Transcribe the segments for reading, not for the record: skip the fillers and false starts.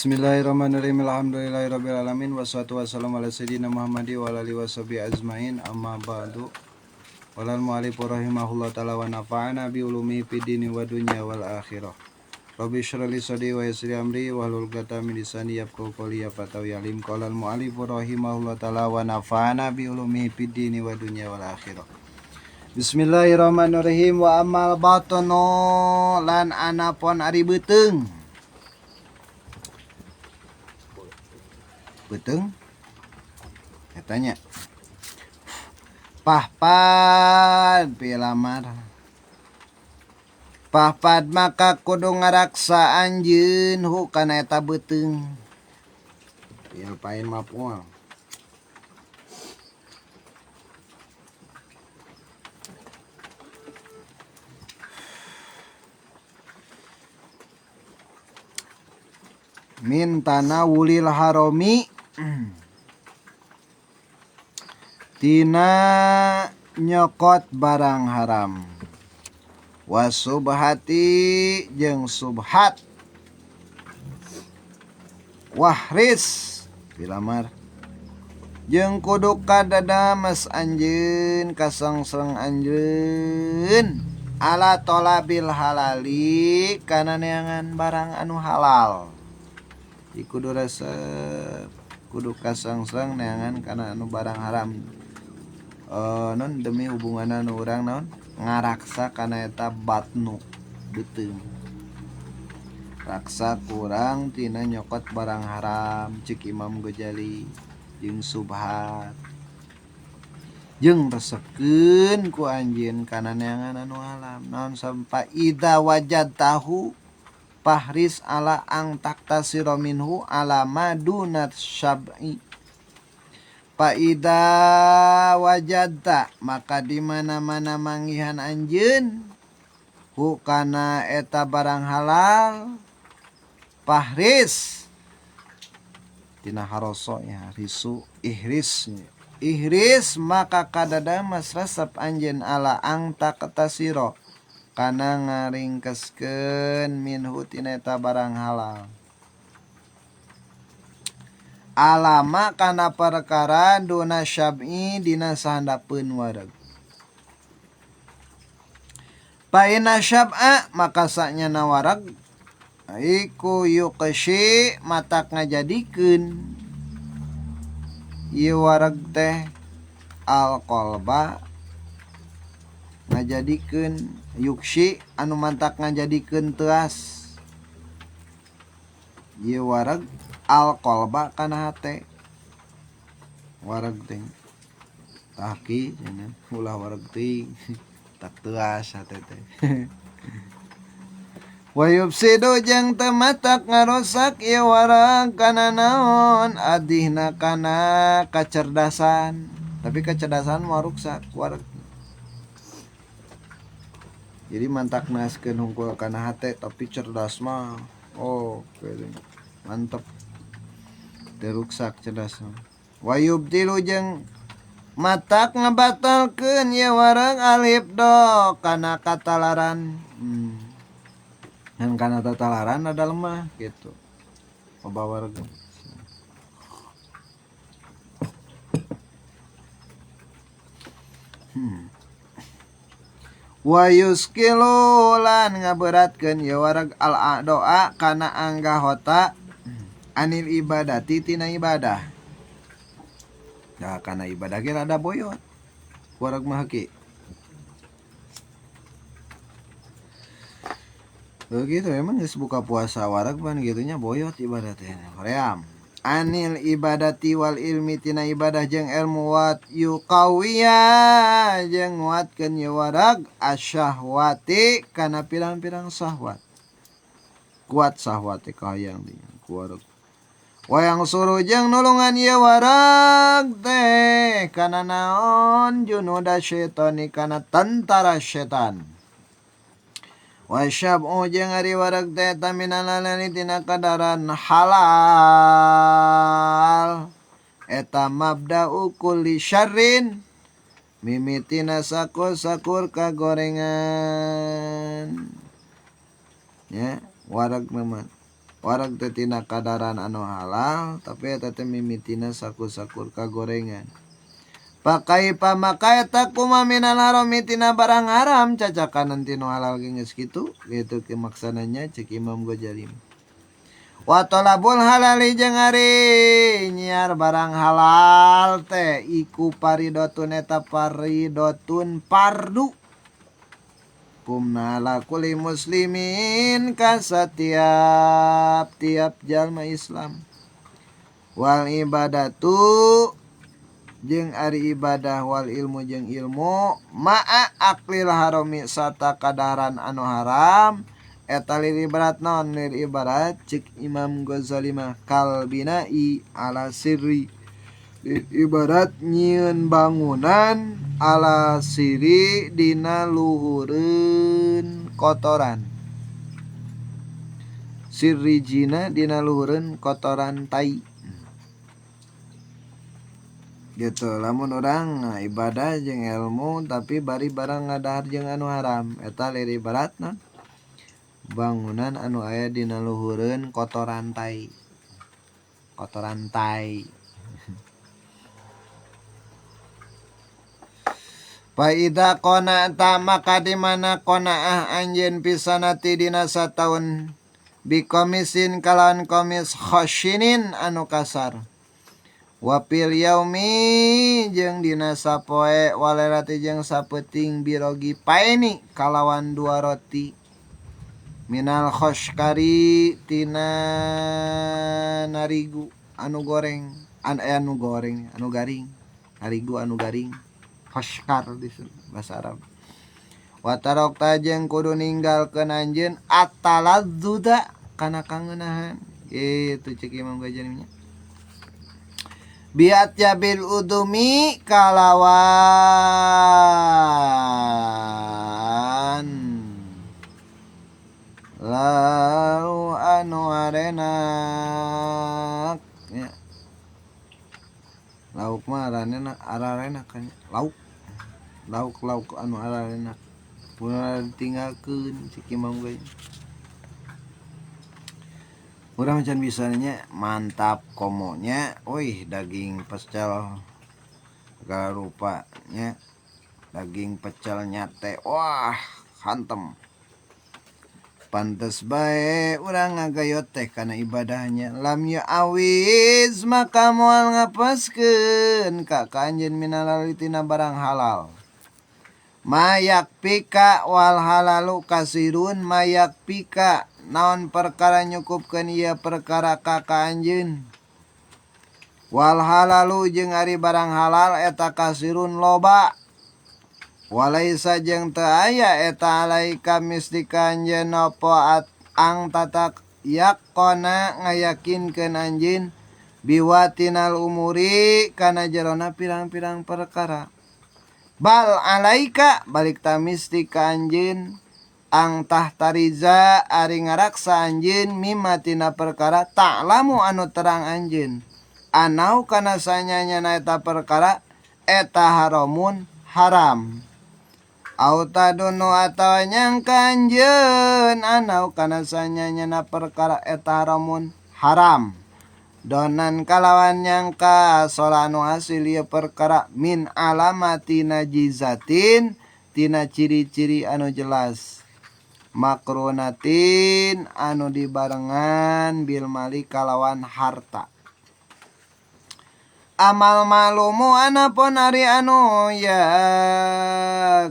Bismillahirrahmanirrahim. Alhamdulillahirabbil alamin wassalatu wassalamu ala sayyidina Muhammadi wa ala alihi washabihi ajmain. Amma ba'du. Walal mu'allif rahimahullah taala wa nafa'ana bi ulumihi fid dini wa dunya wal akhirah. Rabbi shrah li sadri wa yassir amri wahlul 'uqdatam min lisani yafqahu qawli ya fatahu ya alim. Qala al mu'allif rahimahullah taala wa nafa'ana bi ulumihi fid dini wa dunya wal akhirah. Bismillahirrahmanirrahim. Wa amal batnu lan anapon ari beuteung. Beuteung eta nya pahpad pilamar pahpad maka kudu ngaraksa anjeun hu kana eta beuteung ieu pain maf'ul min tanawulil harami tina nyokot barang haram wasubhati jeung subhat wahris pilamar jeung kudu kadadames anjeun kasengseng anjeun ala tolabil halali kana neangan barang anu halal. Di kudu resep kudu kasengseng neangan kana anu barang haram. Non demi hubunganna nu urang naon ngaraksa kana eta batnu beuteung. Raksa kurang tina nyokot barang haram cek Imam Ghazali jeung subhat jeung resepkeun ku anjeun kana neangan anu haram. Naon sampai idza wajadtahu pahris ala ang taktasira minhu ala madunat syab'i. Fa idza wajadta maka di mana-mana manggihan anjeun hu kana eta barang halal pahris tina haroso ya risu ihris ihris maka kadadamas resep anjeun ala ang taktasira kana ngaringkeskeun minhu tina eta barang halal alama kana perkara duna syab'i dina sahandapeun wareg fa inna syab'a maka sanyana wareg iku yuqshi matak ngajadikeun ieu wareg teh alqalba ngajadikeun yuksi anu mantak ngajadikeun teas ieu wareg alqalba kana hate wareg teh taki cenah ulah wareg teuing tak teas hate teh wa yufsidu jeung teu matak ngarusak ieu wareg kana naon adihna kana kacerdasan tapi kecerdasan mah ruksak wareg. Jadi mantak naskeun hungkul kana hate tapi cerdas mah. Oh, mantep. Teu ruksak cerdas mah. Wa yubtilu jeung matak ngabatalkeun ieu wareg alibdo kana katalaran. Dan kana tatalaran ada lemah gitu. Loba wareg. Wa yuskilu lan ngaberatkeun ieu wareg al doa kana anggahota anil ibadati tina ibadah. Da kana ibadah ge rada boyot. Wareg mah ki. Begitu emang geus buka puasa wareg pan gitunya boyot ibadah teh. Hoream. Anil ibadati wal ilmi tina ibadah jeung ilmu wat yuqawiya jeung nguatkeun ieu wareg asyahwati kana pirang-pirang syahwat. Kuat syahwat teh kahayang teh ku wareg. Wayang suruh jeung nulungan ieu wareg teh kana naon junuda syaitani kana tentara setan. Wa syab'u jeung ari wareg teh taminalalani tina kadaran halal eta mabda'u kulli syarrin mimitina sakur-sakur kagorengan ya wareg mah Wareg teh tina kadaran anu halal tapi eta teh mimitina sakur-sakur kagorengan. Pakai pamaka eta kumaha minal harami tina barang haram cacakanan tinu halal ge geus kitu kitu ke maksananya cek Imam Ghazali. Wa talabul halali jeung ari nyiar barang halal teh iku paridotun eta paridotun pardu. Kumna ala kulli muslimin ka satiap tiap jalma Islam. Wal ibadatu jeung ari ibadah wal ilmu jeung ilmu ma'a aqlil harami sarta kadaharan anu haram eta lil ibarat naon lil ibarat cek Imam Ghazali mah kal bina'i ala sirri ibarat nyieun bangunan ala siri dina luhureun kotoran sirri jina dina luhureun kotoran tai gitu. Lamun urang ibadah jeung ilmu tapi bari barang ngadahar jeung anu haram eta lir ibarat naon bangunan anu aya dina luhureun kotoran tai kotoran tai. Faida qona'ta maka di mana qona'ah anjeun pisanati dina sataun bikomisin kalawan komis khashinin anu kasar wa fil yaumi jeung dina sapoe walerati jeung sapeuting birogi paeni kalawan dua roti minal khoshkari tina narigu anu goreng anu goreng anu garing narigu anu garing khoshkar di bahasa Arab. Wa tarokta jeung kudu ninggalkeun anjeun ataladzuda kana kangenahan kitu cek Imam Ghazali nya. Biat yabil udumi kalawan lau anu arenak nya. Lauk mah aranenak ararenak kan lauk lauk lauk anu ararenak pun ditinggalkeun cek Imam Ghazali. Urang can bisanya mantap komonya, wih daging pecel segala rupa nya, daging pecel nyate, wah hantem. Pantes bae urang ngagayot teh kana ibadahnya. Lam yu'awiz maka moal ngapaskeun ka anjeun minal tina barang halal. Mayak pika wal halalu kasirun mayak pika naon perkara nyukupkeun ieu perkara ka anjeun. Wal halalu jeung ari barang halal eta kasirun loba. Walaisa jeung teu aya eta alaika misti ka anjeun apa ang tatak yaqona ngayakinkeun anjeun biwatinal umuri kana jerona pirang-pirang perkara. Bal alaika balik ta misti ka anjeun ang tahtariza ari ngaraksa anjeun mimma tina perkara ta'lamu anu terang anjeun anau kana sanyanya eta perkara eta haramun haram. Au tadunu atawa nyangka anjeun anau kana sanyanya perkara eta haramun haram. Donan kalawan nyangka sola anu hasil ieu perkara min alamati najizatin tina ciri-ciri anu jelas makrunatin anu dibarengan bil mali kalawan harta. Amal malumu anapun ari anu yakin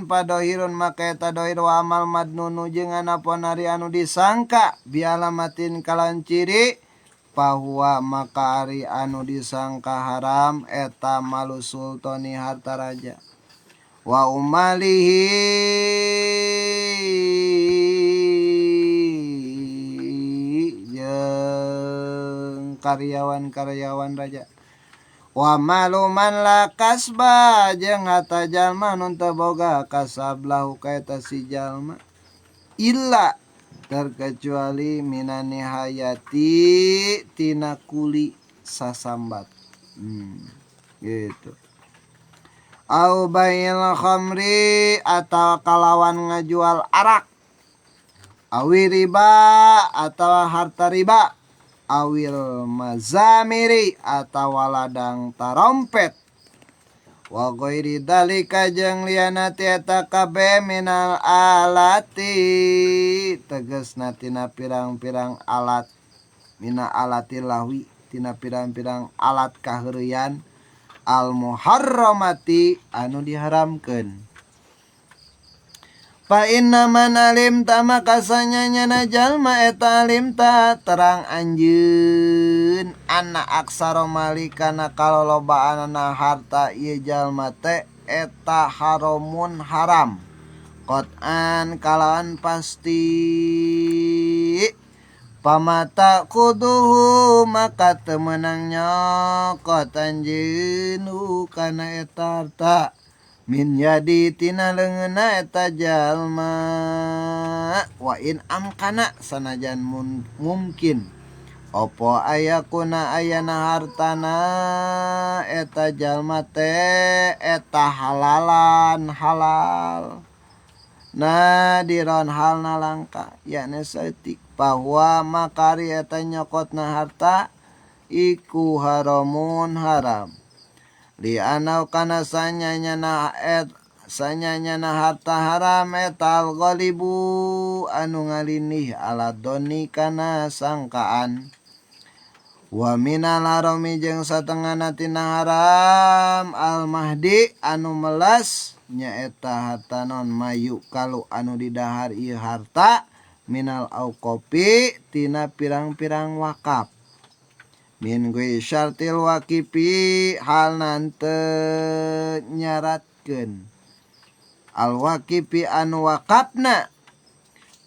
padohirun maka eta dohir wa amal madnunu jeung anapun ari anu disangka bialamatin kalawan ciri pahuwa maka ari anu disangka haram eta malu sultani harta raja wa umalihi jeung karyawan-karyawan raja wa maluman la kasba jeung harta jalma nu teu boga kasab lahu ka eta si jalma illa terkecuali minani hayati tina kuli sasambat gitu. Au bail khamri atau kalawan ngajual arak Awi riba atawa harta riba awil mazamiri atawa ladang tarompet wa ghairi dzalika jeung liana ti eta kabeh minal alati tegasna tina pirang-pirang alat mina alati lahwi tina pirang-pirang alat kaheureuyan al muharramati anu diharamkeun. Fa inna man alimta maka sanyanyana jalma eta alimta terang anjeun anna aksara malikana kalolobaanana harta ieu jalma teh eta haramun haram qat'an kalawan pasti pamata kuduhu maka teu meunang nyokot anjeun kana eta harta min yadi tina leungeunna eta jalma wa in amkana sanajan mungkin opo ayakuna ayana hartana eta jalma teh eta halalan halal nadiron halna langka yakni saeutik bahwa makari eta nyokotna harta iku haramun haram li anau kana sanyanyana harta haram eta al-ghalibu anu ngalinih ala doni kana sangkaan wa minal harami jeung satengahna tina haram al-mahdi anu melas nyaeta harta non mayu kalu anu didahar ieu harta minal auqafi tina pirang-pirang wakaf min ghairi syartil waqifi halna teu nyaratkeun al waqifi anu wakafna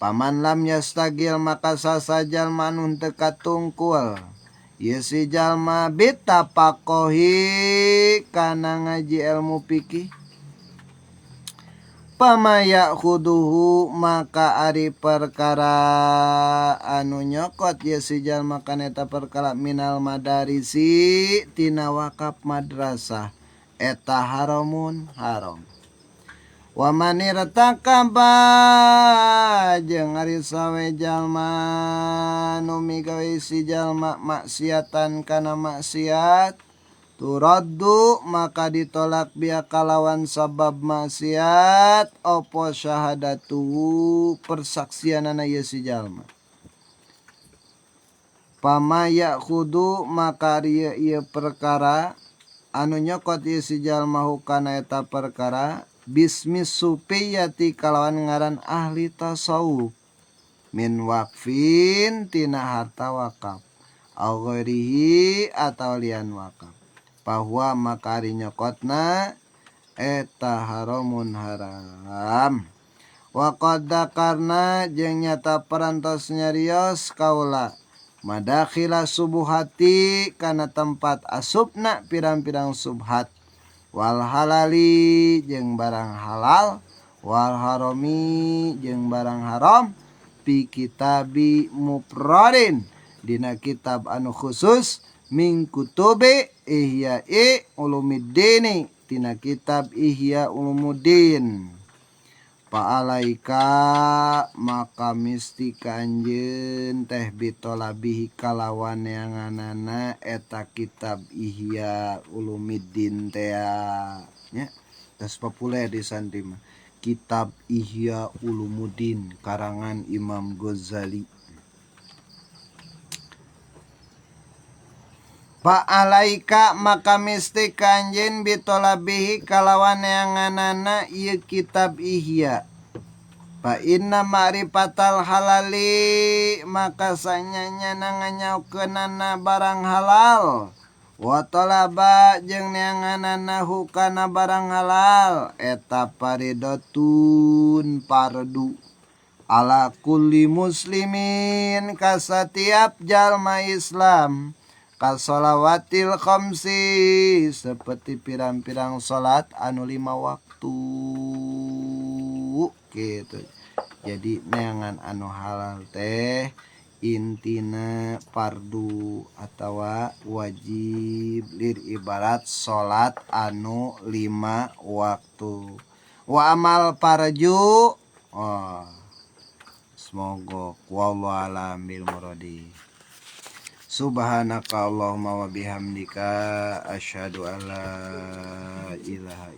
paman lam yastagil maka sasajalma anu teu katungkul ieu si jalma bitapakohi kana ngaji ilmu fikih pamaya khuduhu maka ari perkara anu nyokot ye si jalma kana eta perkara minal madarisi tina wakaf madrasah eta haramun haram wa man irtakaba jeung ari sawe jalma nu migawe si jalma maksiatan kana maksiat turaddu maka ditolak biya kalawan sabab maksiat opo syahadatu persaksianana ieu si jalma pama ya'khudu maka ieu perkara anu nyokot ieu si jalma hukana eta perkara bismis supiyati kalawan ngaran ahli tasawuf min waqfin tina harta wakaf au ghairihi atawa lian wakaf bahwa maka ari nyokotna eta haramun haram wa qad dzakarna jeung nyata parantos nyarios kaula madakhila subuhati kana tempat asupna pirang-pirang subhat wal halali jeung barang halal wal harami jeung barang haram fi kitabi mufradin dina kitab anu khusus min kutubi Ihya'i Ulumiddini tina kitab Ihya Ulumuddin fa'alaika maka misti ka anjeun teh bitolabihi kalawan neanganana eta kitab Ihya Ulumiddin teh nya geus populer di santri mah kitab Ihya Ulumuddin karangan Imam Ghazali. Fa'alaika maka misti ka anjeun bitolabihi kalawan neanganana ieu kitab Ihya. Fa inna ma'rifatal halali maka sanyanyana nganyaukeunana barang halal wa talaba jeung neanganana hukana barang halal eta faridatun fardu ala kulli muslimin ka satiap jalma Islam kasolawatil khamsi seperti pirang-pirang salat anu 5 waktu gitu. Jadi neangan anu halal teh intina fardu atawa wajib lir ibarat salat anu 5 waktu. Wa amal farju oh Geus mogok. Wallahu alam bil muradi. Subhanaka Allahumma wa bihamdika, asyhadu an la ilaha.